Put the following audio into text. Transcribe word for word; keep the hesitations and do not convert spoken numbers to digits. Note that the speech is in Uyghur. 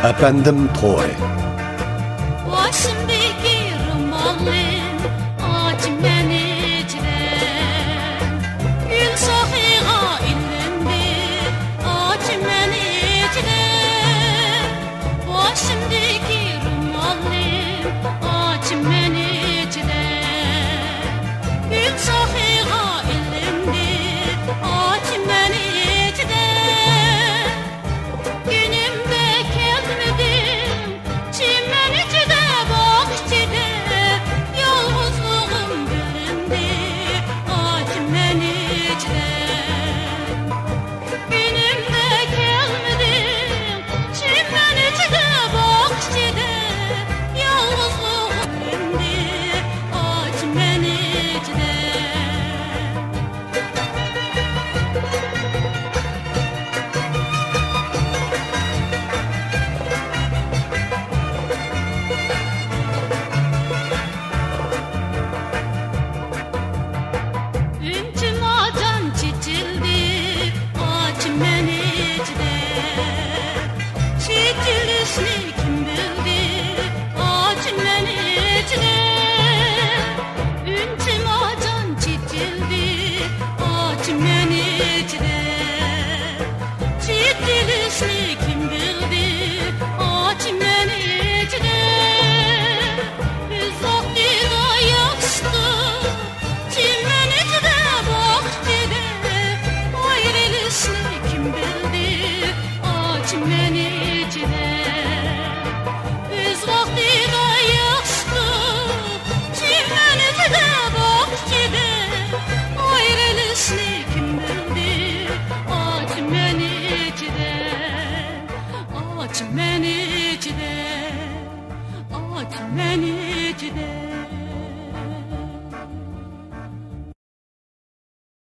ئەپەندىم توي. باشىمدىكى رومالىم ئاچ مەن ئىچىدە، گۈل شاخىغا ئىلىندى ئاچ مەن ئىچىدە. باشىمدىكى رومالىم ئاچ مەن ئىچىدە، گۈل شاخىغا ئىلىندى ئاچ مەن ئىچىدە. كۈنۈمدە كەلمىدىم چىمەن ئىچىدە، باغ ئىچىدە، يالغۇزلۇقۇم بىلىندى ئاچ مەن ئىچىدە. كۈنۈمدە كەلمىدىم چىمەن ئىچىدە، باغ ئىچىدە، يالغۇزلۇقۇم بىلىندى ئاچ مەن ئىچىدە. ئۈنچە ماجان چېچىلدى ئاچ مەن ئىچىدە. چېچىلىشنى كىم بىلدى ئاچ مەن ئىچىدە. ئۈنچە ماجان چېچىلدى ئاچ مەن ئىچىدە. چېچىلىشنى كىم بىلدى ئاچ مەن ئىچىدە. ئۆز ۋاقتىدا ياخشىتۇ چىمەن ئىچىدە، باغ ئىچىدە، ئايرىلىشنى كىم بىلدى ئاچ مەن ئىچىدە. ئۆز ۋاقتىدا ياخشىتۇ چىمەن ئىچىدە، باغ ئىچىدە، ئايرىلىشنى كىم بىلدى ئاچ مەن ئىچىدە، ئاچ مەن ئىچىدە، ئاچ مەن ئىچىدە.